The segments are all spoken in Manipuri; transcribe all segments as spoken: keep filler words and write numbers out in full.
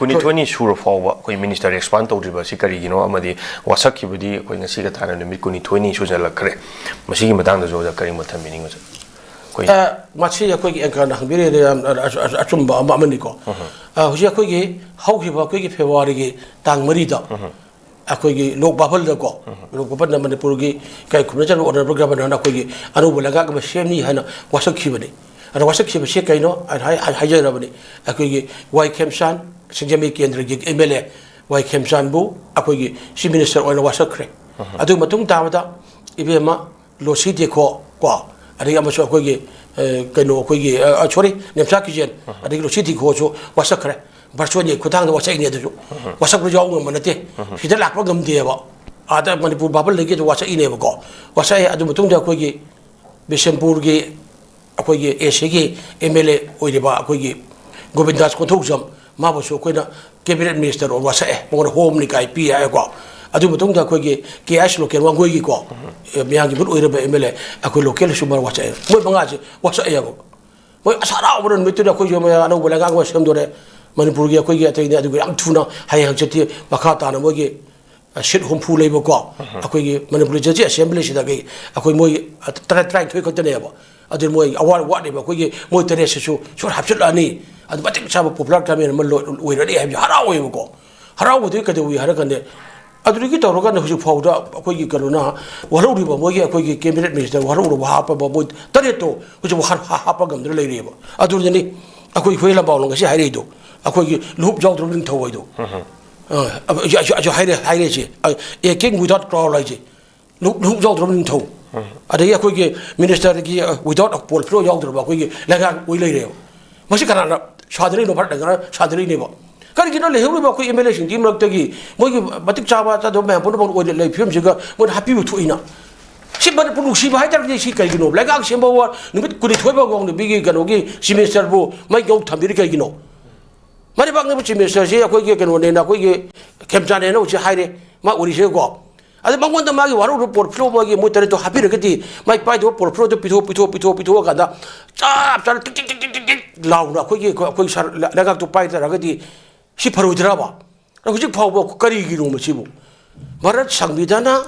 ꯀꯨꯟꯅꯤꯊꯣꯏꯅꯤ ꯁꯨꯔ ꯐꯥꯎꯕ ꯑꯩꯈꯣꯏ ꯃꯤꯅꯤꯁꯇꯔ ꯑꯦꯛꯁꯄꯥꯟ ꯇꯧꯗ꯭ꯔꯤꯕ ꯑꯁꯤ ꯀꯔꯤꯒꯤꯅꯣ? ꯑꯃꯗꯤ ꯋꯥꯁꯛꯈꯤꯕꯗꯤ ꯑꯩꯈꯣꯏ ꯉꯁꯤꯒ ꯊꯥꯅ ꯅꯨꯃꯤꯠ ꯀꯨꯟꯅꯤꯊꯣꯏꯅꯤ ꯁꯨꯖꯜꯂꯛꯈ꯭ꯔꯦ꯫ ꯃꯁꯤꯒꯤ ꯃꯇꯥꯡꯗꯁꯨ ꯑꯣꯖꯥ ꯀꯔꯤ ꯃꯣꯠ ꯊꯝꯕꯤꯅꯤꯡꯕ? ꯑꯩꯈꯣꯏ ꯑ, ꯃꯁꯤ ꯑꯩꯈꯣꯏꯒꯤ ꯑꯦꯡꯀꯔꯅ ꯍꯪꯕꯤꯔꯛꯏꯗꯣ ꯌꯥꯝ ꯑ-, ꯑ-, ꯑ-, ꯑꯆꯨꯝꯕ ꯑꯃ, ꯑꯃꯅꯤꯀꯣ꯫ ꯑ, ꯍꯧꯖꯤꯛ ꯑꯩꯈꯣꯏꯒꯤ ꯍꯧꯈꯤꯕ ꯑꯩꯈꯣꯏꯒꯤ ꯐꯦꯕ꯭ꯔꯨꯋꯥꯔꯤꯒꯤ ꯇꯥꯡ ꯃꯔꯤꯗ ꯑꯩꯈꯣꯏꯒꯤ ꯂꯣꯛ ꯚꯕꯟꯗꯀꯣ, ꯂꯣꯛ ꯚꯕꯟꯗ ꯃꯅꯤꯄꯨꯔꯒꯤ ꯏꯀꯥꯏ ꯈꯨꯝꯅꯖꯔꯕ ꯑꯣꯅꯔꯦꯕꯜ ꯒꯚꯔꯅꯔꯅ ꯑꯩꯈꯣꯏꯒꯤ ꯑꯅꯧꯕ ꯂꯩꯉꯥꯛ ꯑꯃ ꯁꯦꯝꯅꯤ ꯍꯥꯏꯅ ꯋꯥꯁꯛꯈꯤꯕꯅꯤ꯫ ꯑꯗꯣ ꯋꯥꯁꯛꯈꯤꯕꯁꯤ ꯀꯩꯅꯣ? ꯑꯩꯅ ꯍꯥꯏ-, ꯍꯥꯏ-, ꯍꯥꯏꯖꯔꯕꯅꯤ꯫ ꯑꯩꯈꯣꯏꯒꯤ ꯋꯥꯏ ꯈꯦꯝꯆꯥꯟ, ꯁꯤꯡꯖꯃꯩ ꯀꯦꯟꯗ꯭ꯔꯒꯤ ꯑꯦꯝ ꯑꯦꯜ ꯑꯦ ꯋꯥꯏ ꯈꯦꯝꯆꯥꯟꯕꯨ ꯑꯩꯈꯣꯏꯒꯤ ꯆꯤꯐ ꯃꯤꯅꯤꯁꯇꯔ ꯑꯣꯏꯅ ꯋꯥꯁꯛꯈ꯭ꯔꯦ꯫ ꯑꯗꯨꯒꯤ ꯃꯇꯨꯡ ꯇꯥꯕꯗ ꯏꯕꯦꯝꯃ ꯂꯣꯁꯤ ꯇꯦꯈꯣ ꯀꯣ, ꯑꯗꯒꯤ ꯑꯃꯁꯨ ꯑꯩꯈꯣꯏꯒꯤ, ꯑ, ꯀꯩꯅꯣ, ꯑꯩꯈꯣꯏꯒꯤ, ꯑ, ꯑ, ꯁꯣꯔꯤ, ꯅꯦꯝꯆꯥ ꯀꯤꯖꯦꯟ, ꯑꯗꯒꯤ ꯂꯣꯁꯤ ꯇꯦꯈꯣꯁꯨ ꯋꯥꯁꯛꯈ꯭ꯔꯦ꯫ ꯚꯔꯆꯨꯋꯦꯜꯒꯤ ꯈꯨꯠꯊꯥꯡꯗ ꯋꯥꯁꯛꯏꯅꯦ ꯑꯗꯨꯁꯨ꯫ ꯋꯥꯁꯛꯄ ꯌꯥꯎꯕ ꯉꯝꯕ ꯅꯠꯇꯦ꯫ ꯁꯤꯗ ꯂꯥꯛꯄ ꯉꯝꯗꯦꯕ꯫ ꯑꯥꯗ ꯃꯅꯤꯄꯨꯔ ꯚꯥꯕꯟꯗꯒꯤ ꯑꯗꯨ ꯋꯥꯁꯛꯏꯅꯦꯕꯀꯣ꯫ ꯋꯥꯁꯛꯑꯦ꯫ ꯑꯗꯨ ꯃꯇꯨꯡꯗ ꯑꯩꯈꯣꯏꯒꯤ ꯕꯤꯁꯦꯝꯄꯨꯔꯒꯤ ꯑꯩꯈꯣꯏꯒꯤ ꯑꯦ ꯁꯤꯒꯤ ꯑꯦꯝ ꯑꯦꯜ ꯑꯦ ꯑꯣꯏꯔꯤꯕ ꯑꯩꯈꯣꯏꯒꯤ ꯒꯣꯕꯤꯟꯗꯥꯁ ꯀꯣꯟꯊꯧꯖꯝ, ꯃꯥꯕꯨꯁꯨ ꯑꯩꯈꯣꯏꯅ ꯀꯦꯕꯤꯅꯦꯠ ꯃꯤꯅꯤꯁꯇꯔ ꯑꯣꯏꯅ ꯋꯥꯁꯛꯑꯦ, ꯃꯉꯣꯟꯗ ꯍꯣꯝꯅꯤ ꯀꯥꯏ ꯄꯤ ꯍꯥꯏꯀꯣ꯫ ꯑꯗꯨ ꯃꯇꯨꯡꯗ ꯑꯩꯈꯣꯏꯒꯤ ꯀꯦ ꯑꯥꯏ ꯑꯦꯁ ꯂꯣꯀꯦꯜ ꯋꯥꯡꯒꯣꯏꯒꯤꯀꯣ, ꯑꯦ, ꯃꯌꯥꯝꯒꯤ ꯃꯤꯍꯨꯠ ꯑꯣꯏꯔꯕ ꯑꯦꯝ ꯑꯦꯜ ꯑꯦ, ꯑꯩꯈꯣꯏ ꯂꯣꯀꯦꯜꯗꯁꯨ ꯃꯔꯛ ꯋꯥꯁꯛꯑꯦ꯫ ꯃꯣꯏ ꯃꯉꯥꯁꯦ ꯋꯥꯁꯛꯑꯦꯕ꯫ ꯃꯣꯏ ꯑꯁꯥ ꯍꯔꯥꯎꯕꯅ ꯅꯨꯃꯤꯠꯇꯨꯗ ꯑꯩꯈꯣꯏꯁꯨ ꯃꯌꯥꯝ ꯑꯅꯧꯕ ꯂꯩꯉꯥꯛ ꯑꯃ ꯁꯦꯝꯗꯣꯔꯦ꯫ ꯃꯅꯤꯄꯨꯔꯒꯤ ꯑꯩꯈꯣꯏꯒꯤ ꯑꯇꯩꯗꯤ ꯑꯗꯨꯒ ꯌꯥꯝ ꯊꯨꯅ ꯍꯌꯦꯡ ꯍꯪꯆꯤꯠꯇꯤ ꯃꯈꯥ ꯇꯥꯅ ꯃꯣꯏꯒꯤ ꯁꯤꯠ ꯍꯨꯝꯐꯨ ꯂꯩꯕꯀꯣ, ꯑꯩꯈꯣꯏꯒꯤ ꯃꯅꯤꯄꯨꯔ ꯂꯤꯖꯁꯂꯦꯇꯤꯚ ꯑꯦꯁꯦꯝꯕ꯭ꯂꯤꯁꯤꯗꯒꯤ ꯑꯩꯈꯣꯏ ꯃꯣꯏ ꯇꯔꯥ-, ꯇꯔꯥꯅꯤꯊꯣꯏ ꯈꯛꯇꯅꯦꯕ꯫ ꯑꯗꯨ ꯃꯣꯏ ꯑꯋꯥꯠ ꯋꯥꯠꯂꯤꯕ ꯑꯩꯈꯣꯏꯒꯤ ꯃꯣꯏ ꯇꯔꯦꯠꯁꯤꯁꯨ ꯁꯣꯔ ꯍꯥꯞꯆꯤꯜꯂꯛꯑꯅꯤ꯫ ꯑꯗꯨ ꯃꯇꯤꯛ ꯆꯥꯕ ꯄꯣꯄꯨꯂꯔ ꯒꯚꯔꯟꯃꯦꯟ ꯑꯃ ꯂꯣꯏ-, ꯑꯣꯏꯔꯅꯤ ꯍꯥꯏꯕꯁꯤ ꯍꯔꯥꯎꯋꯦꯕꯀꯣ꯫ ꯍꯔꯥꯎꯕꯗꯨꯗꯤ ꯀꯩꯗꯧꯏ ꯍꯥꯏꯔꯀꯥꯟꯗ, ꯑꯗꯨꯗꯒꯤ ꯇꯧꯔꯒ ꯍꯧꯖꯤꯛ ꯐꯥꯎꯗ ꯑꯩꯈꯣꯏꯒꯤ ꯀꯩꯅꯣꯅ ꯋꯥꯍꯧꯔꯤꯕ ꯃꯣꯏꯒꯤ ꯑꯩꯈꯣꯏꯒꯤ ꯀꯦꯕꯤꯅꯦꯠ ꯃꯤꯅꯤꯁꯇꯔ ꯋꯥꯍꯧꯔꯕ ꯍꯥꯞꯄꯕ ꯃꯣꯏ ꯇꯔꯦꯠꯇꯣ ꯍꯧꯖꯤꯛ ꯍꯥꯞꯄ ꯉꯝꯗꯅ ꯂꯩꯔꯤꯑꯕ꯫ ꯑꯗꯨꯗꯅꯤ ꯑꯩꯈꯣꯏ ꯍꯨꯏ ꯂꯝꯕꯥꯎꯅ ꯉꯁꯤ ꯍꯥꯏꯔꯛꯏꯗꯣ, ꯑꯩꯈꯣꯏꯒꯤ ꯂꯨꯍꯨꯞ ꯌꯥꯎꯗ꯭ꯔꯕ ꯅꯤꯡꯊꯧ ꯍꯥꯏꯗꯣ꯫ ꯑ, ꯑ, ꯑ, ꯑ, ꯍꯥꯏꯔꯦ, ꯍꯥꯏꯔꯦ ꯁꯤ꯫ ꯑ, "A king without crown" ꯍꯥꯏꯁꯦ꯫ ꯂꯨ-, ꯂꯨꯍꯨꯞ ꯌꯥꯎꯗ꯭ꯔꯕ ꯅꯤꯡꯊꯧ꯫ ꯑꯗꯒꯤ ꯑꯩꯈꯣꯏꯒꯤ ꯃꯤꯅꯤꯁꯇꯔꯒꯤ, ꯑ, without a portfolio ꯌꯥꯎꯗ꯭ꯔꯕ ꯑꯩꯈꯣꯏꯒꯤ ꯂꯩꯉꯥꯛ ꯑꯣꯏ ꯂꯩꯔꯦꯕ꯫ ꯃꯁꯤ ꯀꯅꯥꯅ ꯁꯥꯗꯔꯤꯅꯣ? ꯚꯥꯔꯠ ꯂꯩꯉꯥꯛꯅ ꯁꯥꯗꯔꯤꯅꯦꯕ꯫ ꯀꯔꯤꯒꯤꯅꯣ ꯂꯩꯍꯧꯔꯤꯕ ꯑꯩꯈꯣꯏ ꯑꯦꯝ ꯑꯦꯜ ꯑꯦꯁꯤꯡꯗꯨꯒꯤ ꯃꯔꯛꯇꯒꯤ ꯃꯣꯏꯒꯤ ꯃꯇꯤꯛ ꯆꯥꯕ ꯆꯥꯗꯕ ꯃꯌꯥꯝ ꯄꯨꯝꯅꯃꯛ ꯑꯣꯏꯅ ꯂꯩ ꯐꯤꯕꯝꯁꯤꯒ ꯃꯣꯏꯅ ꯍꯥꯞꯄꯤꯕ ꯊꯣꯛꯏꯅ? ꯁꯤ ꯃꯅꯤꯄꯨꯔ ꯅꯨꯡꯁꯤꯕ ꯍꯥꯏꯇꯥꯔꯒꯗꯤ ꯁꯤ ꯀꯔꯤꯒꯤꯅꯣ? ꯂꯩꯉꯥꯛ ꯁꯦꯝꯕ ꯋꯥ-, ꯅꯨꯃꯤꯠ ꯀꯨꯟꯅꯤꯊꯣꯏ ꯐꯥꯎꯕ ꯅꯨꯄꯤꯒꯤ ꯀꯩꯅꯣꯒꯤ ꯆꯤꯐ ꯃꯤꯅꯤꯁꯇꯔꯕꯨ ꯃꯩ ꯌꯧ ꯊꯝꯕꯤꯔꯤ ꯀꯩꯒꯤꯅꯣ? ꯃꯥꯏꯕꯥꯛꯅꯕ ꯆꯤꯐ ꯃꯤꯅꯤꯁꯇꯔꯁꯤ ꯑꯩꯈꯣꯏꯒꯤ ꯀꯩꯅꯣꯅꯦꯅ, ꯑꯩꯈꯣꯏꯒꯤ ꯈꯦꯝꯆꯥꯟꯅꯦꯅ ꯍꯧꯖꯤꯛ ꯍꯥꯏꯔꯦ, ꯃꯥ ꯑꯣꯏꯔꯤꯁꯦꯀꯣ꯫ ꯑꯗ ꯃꯉꯣꯟꯗ ꯃꯥꯒꯤ ꯋꯥꯔꯧꯔꯕ ꯄꯣꯔꯠꯐꯣꯂꯤꯑꯣ, ꯃꯥꯒꯤ ꯃꯣꯏ ꯇꯔꯦꯠꯇꯣ ꯍꯥꯞꯄꯤꯔꯒꯗꯤ, ꯃꯥꯏ ꯄꯥꯏꯗꯕ ꯄꯣꯔꯠꯐꯣꯂꯤꯑꯣꯗꯣ ꯄꯤꯊꯣꯛ, ꯄꯤꯊꯣꯛ, ꯄꯤꯊꯣꯛ, ꯄꯤꯊꯣꯛꯑꯀꯥꯟꯗ ꯆꯞ ꯆꯥꯅ ꯇꯤꯛ, ꯇꯤꯛ, ꯇꯤꯛ, ꯇꯤꯛ, ꯇꯤꯛ ꯂꯥꯎꯅ ꯑꯩꯈꯣꯏꯒꯤ, ꯑꯩꯈꯣꯏ ꯁꯔ-, ꯂꯩꯉꯥꯛꯇꯣ ꯄꯥꯏ ꯇꯥꯔꯒꯗꯤ ꯁꯤ ꯐꯔꯣꯏꯗ꯭ꯔꯕ? ꯑꯗꯣ ꯍꯧꯖꯤꯛ ꯐꯥꯎꯕ ꯀꯔꯤꯒꯤꯅꯣ ꯃꯁꯤꯕꯨ? ꯚꯥꯔꯠ ꯁꯪꯕꯤꯙꯥꯟꯅ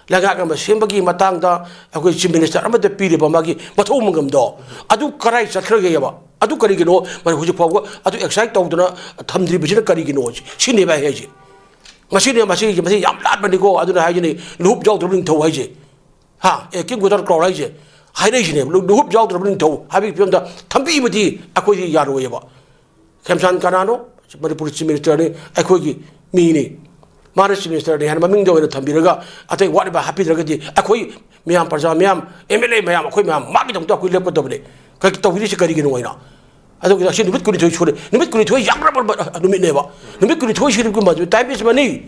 ꯂꯩꯉꯥꯛ ꯑꯃ ꯁꯦꯝꯕꯒꯤ ꯃꯇꯥꯡꯗ ꯑꯩꯈꯣꯏ ꯆꯤꯐ ꯃꯤꯅꯤꯁꯇꯔ ꯑꯃꯗ ꯄꯤꯔꯤꯕ ꯃꯥꯒꯤ ꯃꯊꯧ ꯃꯉꯝꯗꯣ, ꯑꯗꯨ ꯀꯔꯥꯏ ꯆꯠꯈ꯭ꯔꯒꯦꯕ? ꯑꯗꯨ ꯀꯔꯤꯒꯤꯅꯣ ꯃꯥꯅ ꯍꯧꯖꯤꯛ ꯐꯥꯎꯕ ꯑꯗꯨ ꯑꯦꯛꯁꯔꯁꯥꯏꯁ ꯇꯧꯗꯅ ꯊꯝꯗ꯭ꯔꯤꯕꯁꯤꯅ ꯀꯔꯤꯒꯤꯅꯣ? ꯁꯤꯅꯦꯕ ꯑꯩ ꯍꯥꯏꯁꯦ꯫ ꯃꯁꯤꯅꯦ, ꯃꯁꯤ, ꯃꯁꯤ ꯌꯥꯝ ꯂꯥꯟꯕꯅꯤꯀꯣ꯫ ꯑꯗꯨꯅ ꯍꯥꯏꯁꯤꯅꯤ, ꯂꯨꯍꯨꯞ ꯌꯥꯎꯗ꯭ꯔꯕ ꯅꯤꯡꯊꯧ ꯍꯥꯏꯁꯦ꯫ ꯍꯥ? ꯑꯦ, ꯀꯤꯡ ꯀꯣꯏꯗꯔ ꯀ꯭ꯔꯥꯎꯟ ꯍꯥꯏꯁꯦ ꯍꯥꯏꯔꯛꯏꯁꯤꯅꯦꯕ꯫ ꯂꯨ-, ꯂꯨꯍꯨꯞ ꯌꯥꯎꯗ꯭ꯔꯕ ꯅꯤꯡꯊꯧ ꯍꯥꯏꯕꯒꯤ ꯐꯤꯕꯝꯗ ꯊꯝꯕꯤꯕꯗꯤ ꯑꯩꯈꯣꯏꯗꯤ ꯌꯥꯔꯣꯏꯌꯦꯕ꯫ ꯈꯦꯝꯆꯥꯟ ꯀꯅꯥꯅꯣ? ꯃꯅꯤꯄꯨꯔ ꯆꯤꯐ ꯃꯤꯅꯤꯁꯇꯔꯅꯤ, ꯑꯩꯈꯣꯏꯒꯤ ꯃꯤꯅꯤ꯫ ꯃꯥꯅ ꯆꯤꯐ ꯃꯤꯅꯤꯁꯇꯔꯅꯤ ꯍꯥꯏꯅ ꯃꯃꯤꯡꯗ ꯑꯣꯏꯅ ꯊꯝꯕꯤꯔꯒ ꯑꯇꯩ ꯋꯥꯠꯂꯤꯕ ꯍꯥꯞꯄꯤꯗ꯭ꯔꯒꯗꯤ ꯑꯩꯈꯣꯏ ꯃꯌꯥꯝ, ꯄ꯭ꯔꯖꯥ ꯃꯌꯥꯝ, ꯑꯦꯝ ꯑꯦꯜ ꯑꯦ ꯃꯌꯥꯝ, ꯑꯩꯈꯣꯏ ꯃꯌꯥꯝ ꯃꯥꯒꯤꯗꯃꯛꯇ ꯑꯩꯈꯣꯏ ꯂꯦꯞꯀꯗꯕꯅꯤ꯫ ꯀꯔꯤ ꯇꯧꯕꯤꯔꯤꯁꯤ ꯀꯔꯤꯒꯤꯅꯣ ꯍꯥꯏꯅ? ꯑꯗꯨꯒ ꯑꯁꯤ ꯅꯨꯃꯤꯠ ꯀꯨꯟꯅꯤꯊꯣꯏ ꯁꯨꯔꯦ꯫ ꯅꯨꯃꯤꯠ ꯀꯨꯟꯅꯤꯊꯣꯏ ꯌꯥꯝꯂꯕ ꯅꯨꯃꯤꯠꯅꯦꯕ꯫ ꯅꯨꯃꯤꯠ ꯀꯨꯟꯅꯤꯊꯣꯏ ꯁꯤꯗꯤ ꯇꯥꯏꯝ ꯏꯁ ꯃꯅꯤ꯫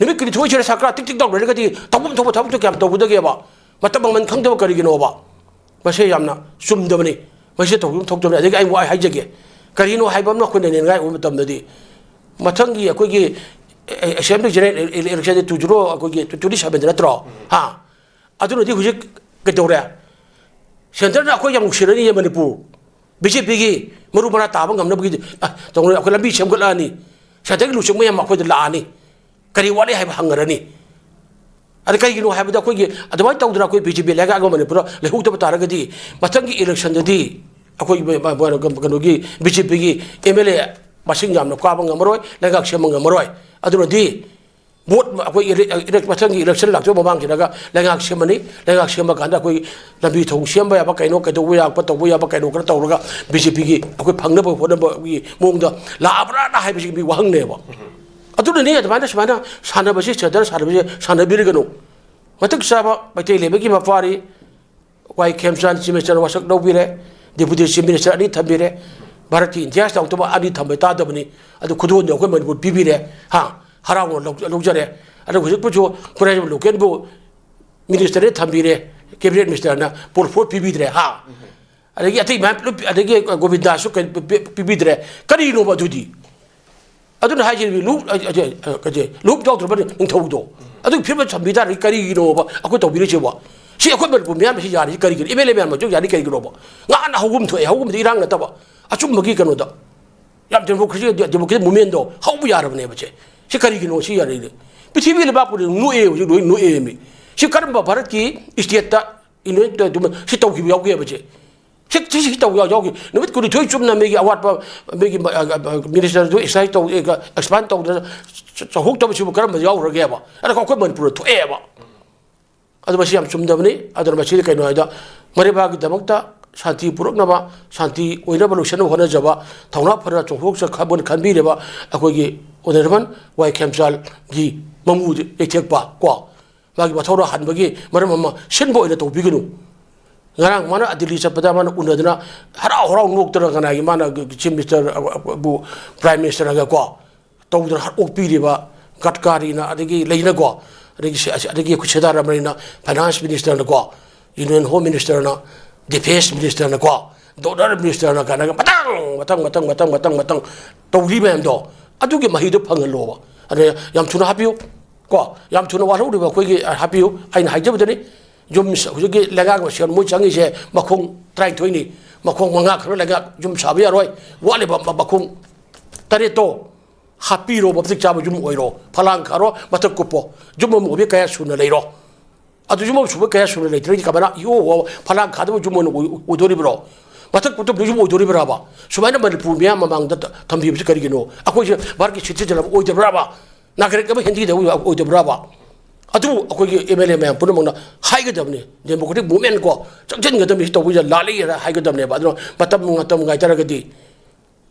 ꯅꯨꯃꯤꯠ ꯀꯨꯟꯅꯤꯊꯣꯏ ꯁꯤꯗ ꯁꯔꯀꯥꯔ ꯇꯤꯛ ꯇꯤꯛ ꯇꯧ ꯂꯩꯔꯒꯗꯤ ꯇꯧꯐꯝ ꯊꯣꯛꯄ ꯊꯕꯛꯇꯣ ꯀꯌꯥꯝ ꯇꯧꯒꯗꯒꯦꯕ? ꯃꯇꯝ ꯃꯃꯜ ꯈꯪꯗꯕ ꯀꯔꯤꯒꯤꯅꯣꯕ? ꯃꯁꯤ ꯌꯥꯝꯅ ꯆꯨꯝꯗꯕꯅꯤ꯫ ꯃꯁꯤ ꯇꯧꯐꯝ ꯊꯣꯛꯇꯕꯅꯤ꯫ ꯑꯗꯒꯤ ꯑꯩ ꯋꯥ ꯍꯥꯏꯖꯒꯦ, ꯀꯔꯤꯅꯣ ꯍꯥꯏꯕ ꯑꯃꯅ ꯑꯩꯈꯣꯏꯅ ꯅꯦꯅꯉꯥꯏ ꯑꯣꯏꯕ ꯃꯇꯝꯗꯗꯤ ꯃꯊꯪꯒꯤ ꯑꯩꯈꯣꯏꯒꯤ ꯑꯦꯁꯦꯝꯕ꯭ꯂꯤ ꯖꯦꯅꯔꯦꯜ ꯏꯂꯦꯛꯁꯟꯗꯤ ꯇꯨ ꯖꯤꯔꯣ, ꯑꯩꯈꯣꯏꯒꯤ ꯇ꯭ꯋꯦꯟꯇꯤ ꯁꯕꯦꯟꯗ ꯅꯠꯇ꯭ꯔꯣ? ꯍꯥ? ꯑꯗꯨꯅꯗꯤ ꯍꯧꯖꯤꯛ ꯀꯩꯗꯧꯔꯦ? ꯁꯦꯟꯇꯔꯅ ꯑꯩꯈꯣꯏ ꯌꯥꯝ ꯅꯨꯡꯁꯤꯔꯅꯤꯌꯦ ꯃꯅꯤꯄꯨꯔ꯫ ꯕꯤ ꯖꯦ ꯄꯤꯒꯤ ꯃꯔꯨ ꯃꯔꯥ ꯇꯥꯕ ꯉꯝꯅꯕꯒꯤ, ꯑ, ꯇꯧꯔ ꯑꯩꯈꯣꯏ ꯂꯝꯕꯤ ꯁꯦꯝꯒꯠꯂꯛꯑꯅꯤ꯫ ꯁꯦꯟꯇꯔꯒꯤ ꯂꯨꯆꯤꯡꯕ ꯌꯥꯝ ꯑꯩꯈꯣꯏꯗ ꯂꯥꯛꯑꯅꯤ꯫ ꯀꯔꯤ ꯋꯥꯠꯂꯤ ꯍꯥꯏꯕ ꯍꯪꯅꯔꯅꯤ꯫ ꯑꯗ ꯀꯩꯒꯤꯅꯣ ꯍꯥꯏꯕꯗ ꯑꯩꯈꯣꯏꯒꯤ ꯑꯗꯨꯃꯥꯏꯅ ꯇꯧꯗꯅ ꯑꯩꯈꯣꯏ ꯕꯤ ꯖꯦ ꯄꯤ ꯂꯩꯉꯥꯛ ꯑꯃ ꯃꯅꯤꯄꯨꯔꯗ ꯂꯩꯍꯧꯗꯕ ꯇꯥꯔꯒꯗꯤ ꯃꯊꯪꯒꯤ ꯏꯂꯦꯛꯁꯟꯗꯗꯤ ꯑꯩꯈꯣꯏ ꯀꯩꯅꯣꯒꯤ ꯕꯤ ꯖꯦ ꯄꯤꯒꯤ ꯑꯦꯝ ꯑꯦꯜ ꯑꯦ ꯃꯁꯤꯡ ꯌꯥꯝꯅ ꯀꯥꯕ ꯉꯝꯃꯔꯣꯏ, ꯂꯩꯉꯥꯛ ꯁꯦꯝꯕ ꯉꯝꯃꯔꯣꯏ꯫ ꯑꯗꯨꯅꯗꯤ ꯚꯣꯠ ꯑꯩꯈꯣꯏ ꯏꯂꯦ-, ꯏꯂꯦꯛ-, ꯃꯊꯪꯒꯤ ꯏꯂꯦꯛꯁꯟ ꯂꯥꯛꯇ꯭ꯔꯤꯉꯩ ꯃꯃꯥꯡꯁꯤꯗꯒ ꯂꯩꯉꯥꯛ ꯁꯦꯝꯃꯅꯤ꯫ ꯂꯩꯉꯥꯛ ꯁꯦꯝꯕ ꯀꯥꯟꯗ ꯑꯩꯈꯣꯏ ꯂꯝꯕꯤ ꯊꯣꯡ ꯁꯦꯝꯕ ꯌꯥꯕ ꯀꯩꯅꯣ, ꯀꯩꯗꯧꯕ ꯌꯥꯕ, ꯇꯧꯕ ꯌꯥꯕ ꯀꯩꯅꯣ ꯈꯔ ꯇꯧꯔꯒ ꯕꯤ ꯖꯦ ꯄꯤꯒꯤ ꯑꯩꯈꯣꯏ ꯐꯪꯅꯕ ꯍꯣꯠꯅꯕꯒꯤ ꯃꯑꯣꯡꯗ ꯂꯥꯛꯑꯕ꯭ꯔꯥꯅ ꯍꯥꯏꯕꯁꯤꯒꯤ ꯃꯤ ꯋꯥꯍꯪꯅꯦꯕ꯫ ꯑꯗꯨꯅꯅꯦ ꯑꯗꯨꯃꯥꯏꯅ ꯁꯨꯃꯥꯏꯅ ꯁꯥꯟꯅꯕꯁꯤ, ꯁꯦꯟꯇꯔ ꯁꯥꯟꯅꯕꯁꯤ ꯁꯥꯟꯅꯕꯤꯔꯒꯅꯨ꯫ ꯃꯇꯤꯛ ꯆꯥꯕ ꯃꯩꯇꯩ ꯂꯩꯕꯒꯤ ꯃꯄꯥꯔꯤ꯫ ꯋꯥꯏ ꯈꯦꯝꯆꯥꯟ ꯆꯤꯐ ꯃꯤꯅꯤꯁꯇꯔ ꯋꯥꯁꯛ ꯂꯧꯕꯤꯔꯦ, ꯗꯦꯄꯨꯇꯤ ꯆꯤꯐ ꯃꯤꯅꯤꯁꯇꯔ ꯑꯅꯤ ꯊꯝꯕꯤꯔꯦ꯫ ꯚꯥꯔꯠꯀꯤ ꯏꯇꯤꯍꯥꯁꯇ ꯑꯃꯨꯛꯇꯃꯛ ꯑꯅꯤ ꯊꯝꯕ ꯇꯥꯗꯕꯅꯤ꯫ ꯑꯗꯨ ꯈꯨꯗꯣꯜꯗꯤ ꯑꯩꯈꯣꯏ ꯃꯅꯤꯄꯨꯔ ꯄꯤꯕꯤꯔꯦ꯫ ꯍꯥ? ꯍꯔꯥꯎꯅ ꯂꯧ-, ꯂꯧꯖꯔꯦ꯫ ꯑꯗꯨꯒ ꯍꯧꯖꯤꯛꯄꯨꯁꯨ ꯈꯨꯔꯥꯏ ꯂꯣꯀꯦꯜꯕꯨ ꯃꯤꯅꯤꯁꯇꯔꯅ ꯊꯝꯕꯤꯔꯦ, ꯀꯦꯕꯤꯅꯦꯠ ꯃꯤꯅꯤꯁꯇꯔꯅ ꯄꯣꯔꯐꯣꯔ ꯄꯤꯕꯤꯗ꯭ꯔꯦ꯫ ꯍꯥ? ꯑꯗꯒꯤ ꯑꯇꯩ ꯃꯌꯥꯝ ꯂꯣꯏ ꯄꯤ-, ꯑꯗꯒꯤ ꯒꯣꯕꯤꯟꯗꯥꯁꯨ ꯀꯩ-, ꯄꯤ-, ꯄꯤ-, ꯄꯤꯕꯤꯗ꯭ꯔꯦ꯫ ꯀꯔꯤꯅꯣꯕ ꯑꯗꯨꯗꯤ? ꯑꯗꯨꯅ ꯍꯥꯏꯁꯦ ꯂꯨꯞ, ꯑ, ꯑ, ꯑ, ꯀꯩꯁꯦ, ꯂꯨꯞ ꯌꯥꯎꯗ꯭ꯔꯕ ꯅꯤꯡꯊꯧꯗꯣ ꯑꯗꯨꯒꯤ ꯐꯤꯕꯝꯗ ꯊꯝꯕꯤ ꯇꯥꯔꯗꯤ ꯀꯔꯤꯒꯤꯅꯣꯕ ꯑꯩꯈꯣꯏ ꯇꯧꯕꯤꯔꯤꯁꯤꯕꯣ? ꯁꯤ ꯑꯩꯈꯣꯏ ꯃꯅꯤꯄꯨꯔ ꯃꯤꯌꯥꯝꯅ ꯁꯤ ꯌꯥꯔꯤꯁꯤ ꯀꯔꯤꯒꯤꯅꯣ? ꯑꯦꯝ ꯑꯦꯜ ꯑꯦ ꯃꯌꯥꯝꯅꯁꯨ ꯌꯥꯔꯤ ꯀꯔꯤꯒꯤꯅꯣꯕ? ꯉꯥꯅ ꯍꯧꯕꯝ ꯊꯣꯛꯑꯦ, ꯍꯧꯕꯝꯗꯤ ꯏꯔꯥꯡ ꯅꯠꯇꯕ, ꯑꯆꯨꯝꯕꯒꯤ ꯀꯩꯅꯣꯗ꯫ ꯌꯥꯝ ꯗꯦꯃꯣꯀ꯭ꯔꯦꯁꯤ, ꯗꯦꯃꯣꯀ꯭ꯔꯦꯇꯤꯛ ꯃꯨꯞꯃꯦꯟꯗꯣ ꯍꯧꯕ ꯌꯥꯔꯕꯅꯦꯕ ꯁꯦ꯫ ꯁꯤ ꯀꯔꯤꯒꯤꯅꯣ ꯁꯤ ꯌꯥꯔꯛꯏꯗꯣ? ꯄ꯭ꯔꯤꯊꯤꯕꯤ ꯂꯩꯕꯥꯛ ꯄꯨꯝꯅꯃꯛ ꯅꯣꯛꯑꯦ, ꯍꯧꯖꯤꯛ ꯂꯣꯏ ꯅꯣꯛꯑꯦꯃꯤ꯫ ꯁꯤ ꯀꯔꯝꯕ ꯚꯥꯔꯠꯀꯤ ꯁ꯭ꯇꯦꯠꯇ ꯏꯟꯚꯦꯟ ꯇꯧꯗꯨꯅ ꯁꯤ ꯇꯧꯈꯤꯕ ꯌꯥꯎꯒꯦꯕ ꯁꯦ? ꯁꯤ, ꯁꯤ, ꯁꯤ ꯇꯧ ꯌꯥꯎ-, ꯌꯥꯎꯈꯤ꯫ ꯅꯨꯃꯤꯠ ꯀꯨꯟꯅꯤꯊꯣꯏ ꯆꯨꯞꯅ ꯃꯤꯒꯤ ꯑꯋꯥꯠꯄ, ꯃꯤꯒꯤ, ꯑ, ꯑ, ꯑ, ꯃꯤꯅꯤꯁꯇꯔꯗꯨ ꯑꯦꯛꯁꯔꯁꯥꯏꯁ ꯇꯧ-, ꯑꯦ, ꯑꯦꯛꯁꯄꯥꯟ ꯇꯧꯗꯅ ꯆ-, ꯆ-, ꯆꯥꯎꯊꯣꯛꯇꯕꯁꯤꯕꯨ ꯀꯔꯝꯕ ꯌꯥꯎꯈ꯭ꯔꯒꯦꯕ? ꯑꯗ ꯑꯩꯈꯣꯏ ꯃꯅꯤꯄꯨꯔꯗ ꯊꯣꯛꯑꯦꯕ꯫ ꯑꯗꯨ ꯃꯁꯤ ꯌꯥꯝ ꯆꯨꯝꯗꯕꯅꯤ꯫ ꯑꯗꯨꯅ ꯃꯁꯤꯗꯤ ꯀꯩꯅꯣ ꯍꯥꯏꯗ, ꯃꯔꯩꯕꯥꯛꯀꯤꯗꯃꯛꯇ ꯁꯥꯟꯇꯤ ꯄꯨꯔꯛꯅꯕ, ꯁꯥꯟꯇꯤ ꯑꯣꯏꯅꯕ ꯂꯣꯏꯁꯤꯟꯅꯕ ꯍꯣꯠꯅꯖꯕ, ꯊꯧꯅꯥ ꯐꯅ ꯆꯣꯡꯊꯣꯛꯆ-, ꯈꯟꯕ-, ꯈꯟꯕꯤꯔꯤꯕ ꯑꯩꯈꯣꯏꯒꯤ ꯑꯣꯅꯔꯦꯕꯜ ꯋꯥꯏ ꯈꯦꯝꯆꯥꯜꯒꯤ ꯃꯃꯨ ꯌꯩꯊꯦꯛꯄ ꯀꯣ, ꯃꯥꯒꯤ ꯃꯊꯧꯔꯥ ꯍꯟꯕꯒꯤ ꯃꯔꯝ ꯑꯃ ꯁꯤꯟꯕ ꯑꯣꯏꯅ ꯇꯧꯕꯤꯒꯅꯨ꯫ ꯉꯔꯥꯡ ꯃꯥꯅ ꯗꯤꯜꯂꯤ ꯆꯠꯄꯗ ꯃꯥꯅ ꯎꯅꯗꯅ ꯍꯔꯥꯎ ꯍꯔꯥꯎ ꯅꯣꯛꯇꯅ ꯀꯅꯥꯒꯤ ꯃꯥꯅ ꯆꯤꯐ ꯃꯤꯅꯤꯁꯇꯔ ꯕꯨ, ꯄ꯭ꯔꯥꯏꯝ ꯃꯤꯅꯤꯁꯇꯔꯒ ꯀꯣ ꯇꯧꯗꯅ ꯑꯣꯛꯄꯤꯔꯤꯕ ꯒꯗꯀꯥꯔꯤꯅ, ꯑꯗꯒꯤ ꯂꯩꯅꯀꯣ, ꯑꯗꯒꯤ ꯁꯤ-, ꯑꯗꯒꯤ ꯑꯩꯈꯣꯏ ꯁꯤꯗꯥꯔꯥꯃꯟꯅ ꯐꯥꯏꯅꯥꯟꯁ ꯃꯤꯅꯤꯁꯇꯔꯅꯀꯣ, ꯌꯨꯅꯤꯌꯟ ꯍꯣꯝ ꯃꯤꯅꯤꯁꯇꯔꯅ, ꯗꯤꯐꯦꯟꯁ ꯃꯤꯅꯤꯁꯇꯔꯅꯀꯣ, ꯗꯣꯅꯔ ꯃꯤꯅꯤꯁꯇꯔꯅ ꯀꯥꯏꯅꯒ ꯃꯊꯪ, ꯃꯊꯪ, ꯃꯊꯪ, ꯃꯊꯪ, ꯃꯊꯪ, ꯃꯊꯪ ꯇꯧꯔꯤ ꯃꯌꯥꯝꯗꯣ, ꯑꯗꯨꯒꯤ ꯃꯍꯩꯗꯣ ꯐꯪꯍꯜꯂꯣꯕ꯫ ꯑꯗ ꯌꯥꯝ ꯊꯨꯅ ꯍꯥꯞꯄꯤꯌꯨ ꯀꯣ, ꯌꯥꯝ ꯊꯨꯅ ꯋꯥꯠꯍꯧꯔꯤꯕ ꯑꯩꯈꯣꯏꯒꯤ, ꯑ, ꯍꯥꯞꯄꯤꯌꯨ꯫ ꯑꯩꯅ ꯍꯥꯏꯖꯕꯗꯅꯤ, ꯌꯨꯝ ꯁ-, ꯍꯧꯖꯤꯛꯀꯤ ꯂꯩꯉꯥꯛ ꯃꯁꯦꯜ ꯃꯣꯏ ꯆꯪꯉꯤꯁꯦ ꯃꯈꯣꯡ ꯇꯔꯥꯅꯤꯊꯣꯏꯅꯤ, ꯃꯈꯣꯡ ꯃꯉꯥ ꯈꯛꯅ ꯂꯩꯉꯥꯛ ꯌꯨꯝ ꯁꯥꯕ ꯌꯥꯔꯣꯏ, ꯋꯥꯠꯂꯤꯕ ꯃ-, ꯃꯈꯣꯡ ꯇꯔꯦꯠꯇꯣ ꯍꯥꯞꯄꯤꯔꯣ, ꯃꯇꯤꯛ ꯆꯥꯕ ꯌꯨꯝ ꯑꯣꯏꯔꯣ, ꯐꯂꯥꯡ ꯈꯥꯔꯣ, ꯃꯊꯛ ꯀꯨꯞꯄꯣ, ꯌꯨꯝ ꯑꯃ ꯑꯣꯏꯕ ꯀꯌꯥ ꯁꯨꯅ ꯂꯩꯔꯣ꯫ ꯑꯗꯨ ꯌꯨꯝ ꯑꯃ ꯁꯨꯕ ꯀꯌꯥ ꯁꯨꯅ ꯂꯩꯇ꯭ꯔꯒꯗꯤ ꯀꯃꯥꯏꯅ ꯏꯍꯣ ꯍꯣ ꯐꯂꯥꯡ ꯈꯥꯗꯕ ꯌꯨꯝ ꯑꯣꯏꯅ ꯑꯣꯏ-, ꯑꯣꯏꯗꯣꯔꯤꯕ꯭ꯔꯣ? ꯃꯊꯛ ꯀꯨꯞꯇꯕ ꯌꯨꯝ ꯑꯣꯏꯗꯣꯔꯤꯕ꯭ꯔꯕ? ꯁꯨꯃꯥꯏꯅ ꯃꯅꯤꯄꯨꯔ ꯃꯤꯌꯥꯝ ꯃꯃꯥꯡꯗ ꯊ-, ꯊꯝꯕꯤꯕꯁꯤ ꯀꯔꯤꯒꯤꯅꯣ? ꯑꯩꯈꯣꯏꯁꯦ ꯚꯥꯔꯠꯀꯤ ꯁꯤꯇꯤꯖꯟ ꯑꯃ ꯑꯣꯏꯗꯕ꯭ꯔꯕ? ꯅꯥꯒꯔꯤꯛ ꯑꯃ ꯍꯤꯟꯗꯤꯗ ꯑꯣꯏꯗꯕ꯭ꯔꯕ? ꯑꯗꯨꯕꯨ ꯑꯩꯈꯣꯏꯒꯤ ꯑꯦꯝ ꯑꯦꯜ ꯑꯦ ꯃꯌꯥꯝ ꯄꯨꯝꯅꯃꯛꯅ ꯍꯥꯏꯒꯗꯕꯅꯤ, ꯗꯦꯃꯣꯀ꯭ꯔꯦꯇꯤꯛ ꯃꯨꯞꯃꯦꯟ ꯀꯣ, ꯆꯪꯁꯤꯟꯒꯗꯕꯅꯤ, ꯁꯤ ꯇꯧꯕꯁꯦ ꯂꯥꯜꯂꯤ ꯍꯥꯏꯅ ꯍꯥꯏꯒꯗꯕꯅꯦꯕ꯫ ꯑꯗꯨꯅ ꯃꯇꯝ, ꯃꯇꯝ ꯉꯥꯏꯇꯥꯔꯒꯗꯤ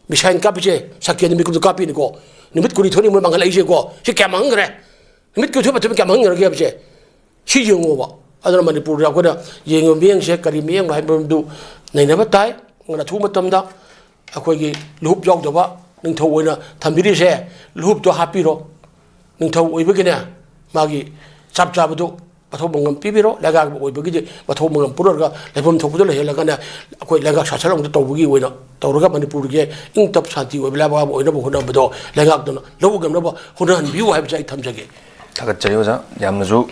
ꯃꯤꯁꯥꯏꯜ ꯀꯥꯞꯄꯤꯁꯦ ꯁꯦꯀꯦꯟ ꯃꯤꯀꯨꯞꯇ ꯀꯥꯞꯄꯤꯅꯤꯀꯣ, ꯅꯨꯃꯤꯠ ꯀꯨꯟꯅꯤꯊꯣꯏꯅꯤ ꯃꯣꯏ ꯃꯥꯡꯍꯜꯂꯛꯏꯁꯦꯀꯣ, ꯁꯤ ꯀꯌꯥꯝ ꯃꯥꯡꯍꯟꯈ꯭ꯔꯦ? ꯅꯨꯃꯤꯠ ꯀꯨꯟꯅꯤꯊꯣꯏ ꯃꯇꯝꯗ ꯀꯌꯥꯝ ꯃꯥꯡꯍꯟꯈ꯭ꯔꯒꯦ ꯍꯥꯏꯕꯁꯦ ꯁꯤ ꯌꯦꯡꯉꯣꯕ꯫ ꯑꯗꯨꯅ ꯃꯅꯤꯄꯨꯔꯗ ꯑꯩꯈꯣꯏꯅ ꯌꯦꯡꯉꯤꯕ ꯃꯤꯠꯌꯦꯡꯁꯦ ꯀꯔꯤ ꯃꯤꯠꯌꯦꯡꯅꯣ ꯍꯥꯏꯕꯗꯨ ꯅꯩꯅꯕ ꯇꯥꯏ꯫ ꯑꯗꯨꯅ ꯑꯊꯨꯕ ꯃꯇꯝꯗ ꯑꯩꯈꯣꯏꯒꯤ ꯂꯨꯍꯨꯞ ꯌꯥꯎꯗꯕ ꯅꯤꯡꯊꯧ ꯑꯣꯏꯅ ꯊꯝꯕꯤꯔꯤꯁꯦ, ꯂꯨꯍꯨꯞꯇꯣ ꯍꯥꯞꯄꯤꯔꯣ꯫ ꯅꯤꯡꯊꯧ ꯑꯣꯏꯕꯒꯤꯅꯦ, ꯃꯥꯒꯤ ꯆꯞ ꯆꯥꯕꯗꯨ ꯃꯊꯧ ꯃꯉꯝ ꯄꯤꯕꯤꯔꯣ꯫ ꯂꯩꯉꯥꯛꯄ ꯑꯣꯏꯕꯒꯤꯗꯤ ꯃꯊꯧ ꯃꯉꯝ ꯄꯨꯔꯛꯑꯒ ꯂꯩꯐꯝ ꯊꯣꯛꯄꯗ ꯂꯩꯍꯜꯂꯒꯅꯦ, ꯑꯩꯈꯣꯏ ꯂꯩꯉꯥꯛ ꯁꯥꯁꯟ ꯑꯃꯗ ꯇꯧꯕꯒꯤ ꯑꯣꯏꯅ ꯇꯧꯔꯒ ꯃꯅꯤꯄꯨꯔꯒꯤ ꯏꯪ ꯇꯞ ꯁꯥꯟꯇꯤ ꯑꯣꯏꯕ ꯂꯩꯕꯥꯛ ꯑꯃ ꯑꯣꯏꯅꯕ ꯍꯣꯠꯅꯕꯗꯣ ꯂꯩꯉꯥꯛꯇꯨꯅ ꯂꯧꯕ ꯉꯝꯅꯕ ꯍꯣꯠꯅꯍꯟꯕꯤꯌꯨ ꯍꯥꯏꯕꯁꯦ ꯑꯩ ꯊꯝꯖꯒꯦ꯫ ꯊꯥꯒꯠꯆꯔꯤ ꯑꯣꯖꯥ꯫ ꯌꯥꯝꯅꯁꯨ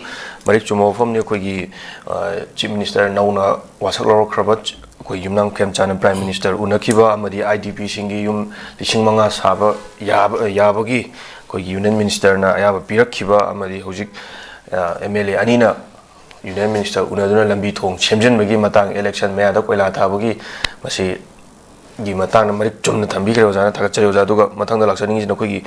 ꯃꯔꯤꯛ ꯆꯨꯝꯕ ꯋꯥꯐꯝꯅꯤ꯫ ꯑꯩꯈꯣꯏꯒꯤ, ꯑ, ꯆꯤꯐ ꯃꯤꯅꯤꯁꯇꯔ ꯅꯧꯅ ꯋꯥꯁꯛ ꯂꯧꯔꯛꯈ꯭ꯔꯕ ꯆ-, ꯑꯩꯈꯣꯏ ꯌꯨꯝꯅꯥꯝ ꯈꯦꯝꯆꯥꯟꯅ Prime Minister ꯎꯅꯈꯤꯕ ꯑꯃꯗꯤ IDPꯁꯤꯡꯒꯤ ꯌꯨꯝ ꯂꯤꯁꯤꯡ ꯃꯉꯥ ꯁꯥꯕ ꯌꯥꯕ, ꯌꯥꯕꯒꯤ ꯑꯩꯈꯣꯏꯒꯤ Union Ministerꯅ ꯑꯌꯥꯕ ꯄꯤꯔꯛꯈꯤꯕ ꯑꯃꯗꯤ ꯍꯧꯖꯤꯛ, ꯑ, MLA ꯑꯅꯤꯅ Union Minister ꯎꯅꯗꯨꯅ ꯂꯝꯕꯤ ꯊꯣꯡ ꯁꯦꯝꯖꯤꯟꯕꯒꯤ ꯃꯇꯥꯡ, election ꯃꯌꯥꯗ ꯀꯣꯏꯂꯥ ꯊꯥꯕꯒꯤ, ꯃꯁꯤꯒꯤ ꯃꯇꯥꯡꯗ ꯃꯔꯤꯛ ꯆꯨꯝꯅ ꯊꯝꯕꯤꯈ꯭ꯔꯦ ꯑꯣꯖꯥꯅ, ꯊꯥꯒꯠꯆꯔꯤ ꯑꯣꯖꯥ꯫ ꯑꯗꯨꯒ ꯃꯊꯪꯗ ꯂꯥꯛꯆꯅꯤꯡꯉꯤꯁꯤꯅ ꯑꯩꯈꯣꯏꯒꯤ